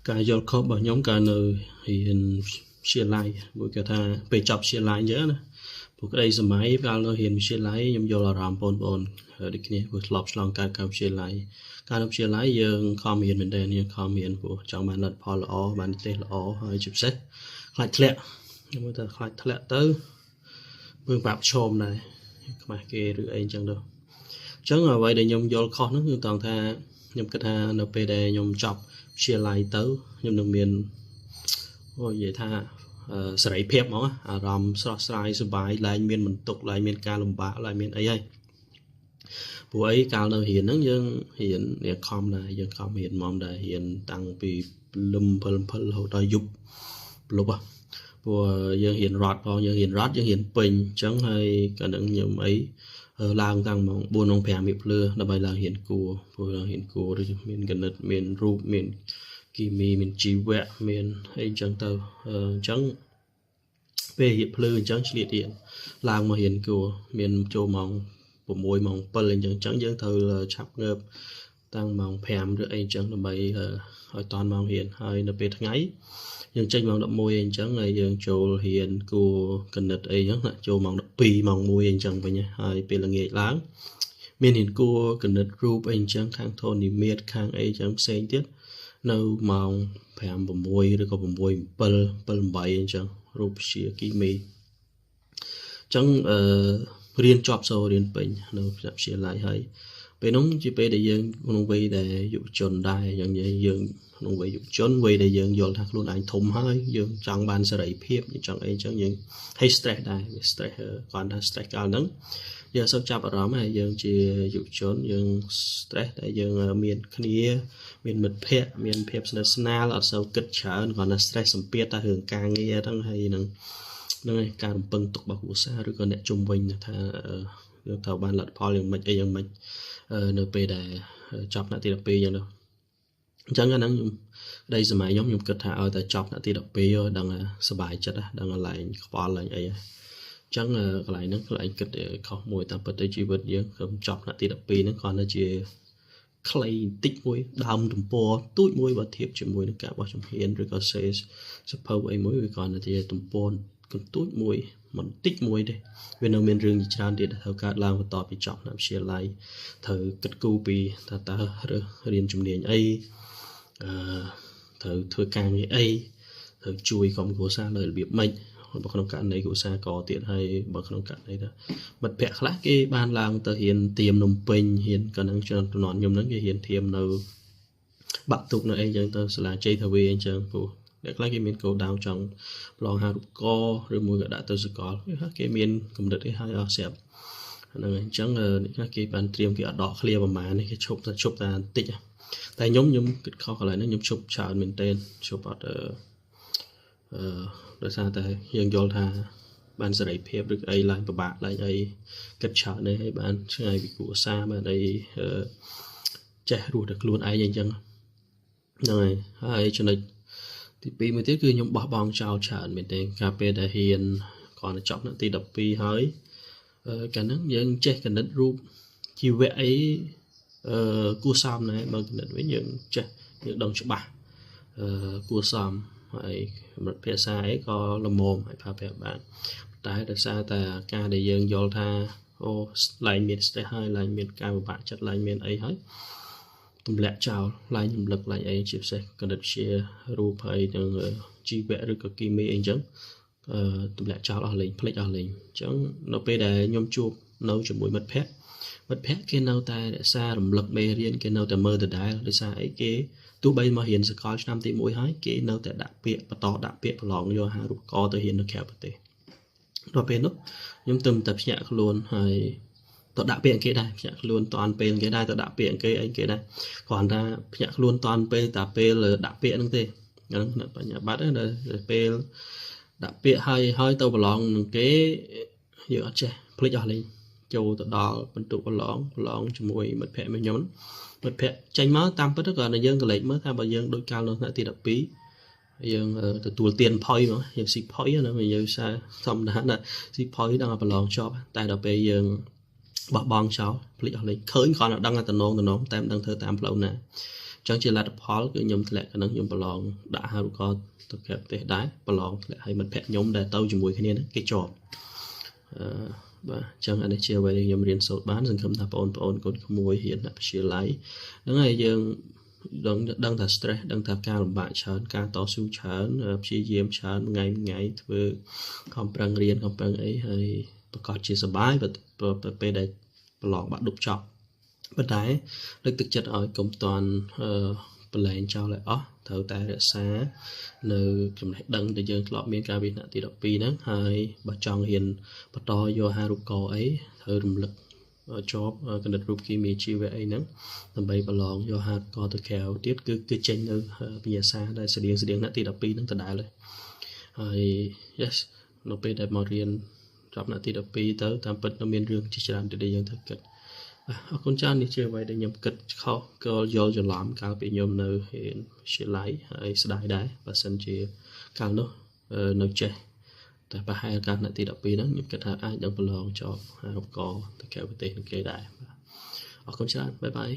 ការយល់ខុសរបស់ខ្ញុំកាលនៅរៀនវិទ្យាល័យមួយគេថាពេលចប់វិទ្យាល័យអញ្ចឹងណាព្រោះក្តីសម័យកាលនៅរៀនវិទ្យាល័យខ្ញុំយល់អារម្មណ៍បងប្អូនដូចគ្នាព្រោះធ្លាប់ឆ្លងកាត់កាលវិទ្យាល័យកាលនៅវិទ្យាល័យយើងខំរៀនមែនទែនយើងខំរៀនព្រោះចង់បានលទ្ធផលល្អបាននិទ្ទេសល្អហើយជាពិសេសខ្លាចធ្លាក់ខ្ញុំមើលទៅខ្លាចធ្លាក់ទៅពើបាក់ប្រឈមដែរខ្មាស់គេឬអីអញ្ចឹងទៅអញ្ចឹងអ្វីដែលខ្ញុំយល់ខុសហ្នឹងគឺតង់ថាខ្ញុំគិតថានៅពេលដែលខ្ញុំចប់វិទ្យាល័យទៅខ្ញុំនឹងមានអូនិយាយថាសេរីភាពហ្មងអារម្មណ៍ស្រស់ស្រាយសប្បាយឡើងមានបន្ទុកឡើងមានការលំបាកឡើងមានអីហើយព្រោះអីកាលនៅរៀនហ្នឹងយើងរៀនរៀនខំដែរយើងខំរៀនហ្មងដែររៀនតាំងពីព្រលឹម7 7រហូតដល់យប់ព្រលប់ព្រោះយើងរៀនរត់ផងយើងរៀនរត់យើងរៀនពេញអញ្ចឹងហើយកាលហ្នឹងខ្ញុំអីឡើងតាំងម៉ោង4ម៉ោង5រៀបភ្លឺដើម្បីឡើងរៀនគួរព្រោះឡើងរៀនគួរដូចមានគណិតមានរូបមានគីមីមានជីវៈមានអីអញ្ចឹងទៅអញ្ចឹងពេលរៀបភ្លឺអញ្ចឹងឆ្លៀតរៀនឡើងមករៀនគួរមានចូលម៉ោង6ម៉ោង7អញ្ចឹងអញ្ចឹងយើងត្រូវឆាប់ងើបតាំងម៉ោង5ឬអីអញ្ចឹងដើម្បីឲ្យតាន់ម៉ោងរៀនហើយនៅពេលថ្ងៃយើងចេញម៉ោង11អញ្ចឹងហើយយើងចូលរៀនគួរគណិតអីអញ្ចឹងចូលម៉ោង12ម៉ោង1អញ្ចឹងវិញហើយពេលល្ងាចឡើងមានរៀនគួរគណិតរូបអីអញ្ចឹងខាងធននិមិត្តខាងអីអញ្ចឹងផ្សេងទៀតនៅម៉ោង5 6ឬក៏6 7 7 8អញ្ចឹងរូបជាគីមីអញ្ចឹងអឺរៀនជាប់សូរៀនពេញនៅវិទ្យាល័យហើយពេលនោះជាពេលដែលយើងក្នុងវ័យដែលយុវជនដែរយ៉ាងយើងក្នុងវ័យយុវជនវ័យដែលយើងយល់ថាខ្លួនឯងធំហើយយើងចង់បានសេរីភាពយើងចង់អីអញ្ចឹងយើងហើយ stress ដែរវា stress គ្រាន់តែ stress កាលហ្នឹងយើងសូមចាប់អារម្មណ៍ហើយយើងជាយុវជនយើង stress តែយើងមានគ្នាមានមិត្តភ័ក្តិមានភាពស្និទ្ធស្នាលអត់សូវគិតច្រើនគ្រាន់តែ stress សម្ពាធតែរឿងការងារហ្នឹងហើយនឹងហ្នឹងហើយការរំពឹងទុករបស់គ្រួសារឬក៏អ្នកជុំវិញថាយើងត្រូវបានលទ្ធផលយ៉ាងម៉េចអីយ៉ាងម៉េចនៅពេលដែលចប់ថ្នាក់ទី12អញ្ចឹងទៅអញ្ចឹងអាហ្នឹងខ្ញុំក្តីសម័យខ្ញុំខ្ញុំគិតថាឲ្យតែចប់ថ្នាក់ទី12ដឹងសប្បាយចិត្តដឹងកន្លែងខ្វល់ឡើងអីអញ្ចឹងកន្លែងហ្នឹងកន្លែងគិតខុសមួយតាមពិតទៅជីវិតយើងខ្ញុំចប់ថ្នាក់ទី12ហ្នឹងគ្រាន់តែជាខ្លីបន្តិចមួយដើមទំព័រទូចមួយបើធៀបជាមួយនឹងការបោះជំហានឬក៏សេសភៅអីមួយវាគ្រាន់តែជាទំព័រកន្ទួចមួយបន្តិចមួយទេវានៅមានរឿងជាច្រើនទៀតដែលត្រូវកើតឡើងបន្ទាប់ពីចប់ថ្នាក់វិទ្យាល័យត្រូវគិតគូរពីថាតើរើសរៀនជំនាញអីអឺត្រូវធ្វើការងារអីត្រូវជួយក្រុមគ្រួសារដោយរបៀបម៉េចបើក្នុងករណីគ្រួសារក៏ទៀតហើយបើក្នុងករណីថាមិត្តភ័ក្តិខ្លះគេបានឡើងទៅរៀនទៀមនំពេញរៀនកាលហ្នឹងជំនាន់ខ្ញុំហ្នឹងគេរៀនធៀមនៅបាក់ទូកនៅអីចឹងទៅសាលាជ័យធាវីអញ្ចឹងព្រោះអ្នកខ្លះគេមានគោលដៅចង់ប្រឡងហារូបករណ៍ឬមួយក៏ដាក់ទៅសាកលគេមានកំណត់អីហើយអស់ស្រាប់ហ្នឹងហើយអញ្ចឹងអ្នកខ្លះគេបានត្រៀមគេអត់ដកឃ្លាប្រហែលនេះគេឈប់តែឈប់តែបន្តិចតែខ្ញុំខ្ញុំគិតខុសកន្លែងហ្នឹងខ្ញុំឈប់ច្រើនមែនទែនឈប់អត់អឺដោយសារតែយើងយល់ថាបានសេរីភាពឬអីឡើងពិបាកឡើងអីគិតច្រើននេះហើយបានឆ្ងាយពីគ្រួសារបានអីចេះរស់តែខ្លួនឯងអញ្ចឹងហ្នឹងហើយហើយចំណុចទី2មួយទៀតគឺខ្ញុំបោះបង់ចោលច្រើនមែនទេកាលពេលដែលហ៊ានគ្រាន់តែចប់ថ្នាក់ទី12ហើយកាលហ្នឹងយើងចេះគណិតរូបជីវៈអីអឺគួរសមដែរបើគណិតវិញយើងចេះយើងដឹងច្បាស់អឺគួរសមហើយកម្រិតភាសាអីក៏ល្មមហើយប្រើប្រាស់បានតែដោយសារតែការដែលយើងយល់ថាអូឡើងមាន stress ហើយឡើងមានការពិបាកចិត្តឡើងមានអីហើយទម្លាក់ចោលឡើងរំលឹកឡើងអីជាពិសេសគណិតវិទ្យារូបហើយនឹងជីវៈឬក៏គីមីអីចឹងអឺទម្លាក់ចោលអស់លេងភ្លេចអស់លេងអញ្ចឹងនៅពេលដែលខ្ញុំជួបនៅជាមួយមិត្តភ័ក្តិមិត្តភ័ក្តិគេនៅតែរក្សារំលឹកមេរៀនគេនៅតែមើលដដែលដោយសារអីគេទោះបីមករៀនសកលឆ្នាំទី1ហើយគេនៅតែដាក់ពាក្យបន្តដាក់ពាក្យប្រឡងយកអាហារូបករណ៍ទៅរៀននៅក្រៅប្រទេសដល់ពេលនោះខ្ញុំទៅតែភ្ញាក់ខ្លួនហើយទៅដាក់ពាក្យគេដែរភ្ញាក់ខ្លួនតាន់ពេលគេដែរទៅដាក់ពាក្យគេអីគេដែរគ្រាន់តែភ្ញាក់ខ្លួនតាន់ពេលតែពេលដាក់ពាក្យហ្នឹងទេហ្នឹងបញ្ញាបត្រដែលពេលដាក់ពាក្យហើយហើយទៅប្រឡងនឹងគេយើងអត់ចេះភ្លេចអស់លេងចូលទៅដល់បន្ទុកប្រឡងប្រឡងជាមួយមិត្តភ័ក្តិខ្ញុំមិត្តភ័ក្តិចេញមកតាមពិតក៏យើងក៏លេចមើលថាបើយើងដូចកាលនៅថ្នាក់ទី12យើងទទួលទានផុយមកយើងស៊ីផុយណាយើងសារធម្មតាណាស៊ីផុយដល់ប្រឡងជាប់តែដល់ពេលយើងបោះបង់ចោលភ្លេចអស់លេងឃើញគ្រាន់តែដឹងតែតំណងតំណងតែមិនដឹងធ្វើតាមផ្លូវណា ចឹងជាលទ្ធផលគឺខ្ញុំធ្លាក់កណ្ដឹងខ្ញុំប្រឡងដាក់អាហារូបករណ៍ទៅក្រៅប្រទេសដែរប្រឡងធ្លាក់ឲ្យមិត្តភក្តិខ្ញុំដែលទៅជាមួយគ្នាហ្នឹងគេជាប់អឺបាទអញ្ចឹងអានេះជាអ្វីដែលខ្ញុំរៀនសូត្របានសង្ឃឹមថាបងប្អូនកូនក្មួយរៀនវិទ្យាល័យហ្នឹងហើយយើងដឹងថា stress ដឹងថាការលំបាកច្រើនការតស៊ូច្រើនព្យាយាមច្រើនថ្ងៃថ្ងៃធ្វើខំប្រឹងរៀនខំប្រឹងអីហើយប្រកាសជាសប្បាយពេលដែលប្រឡងបាក់ឌុបចប់ប៉ុន្តែលើកទឹកចិត្តឲ្យកុំតាន់ប្រឡែងចោលឲ្យអស់ត្រូវតែរក្សានៅចំណេះដឹងដែលយើងធ្លាប់មានកាលពីថ្នាក់ទី12ហ្នឹងហើយបើចង់រៀនបន្តយកអាហារូបករណ៍អីត្រូវរំលឹកជាប់គណិតរូបគីមីជីវៈអីហ្នឹងដើម្បីប្រឡងយកអាហារូបករណ៍ទៅក្រៅទៀតគឺគឺចេញនៅវិញ្ញាសាដែលស្តៀងស្តៀងថ្នាក់ទី12ហ្នឹងដដែលហើយ yes នៅពេលដែលមករៀនចប់ថ្នាក់ទី12ទៅតាមពិតនៅមានរឿងជាច្រើនទៀតដែលយើងត្រូវគិតអរគុណច្រើននេះជាអ្វីដែលខ្ញុំគិតខុសក៏យល់ច្រឡំកាលពីខ្ញុំនៅរៀនវិទ្យាល័យហើយស្ដាយដែរបើសិនជាកាលនោះនៅចេះតែប្រហែលកាលថ្នាក់ទី12ហ្នឹងខ្ញុំគិតថាអាចនឹងប្រឡងជាប់អាហារូបករណ៍ទៅក្រៅប្រទេសនឹងគេដែរបាទអរគុណច្រើន bye bye.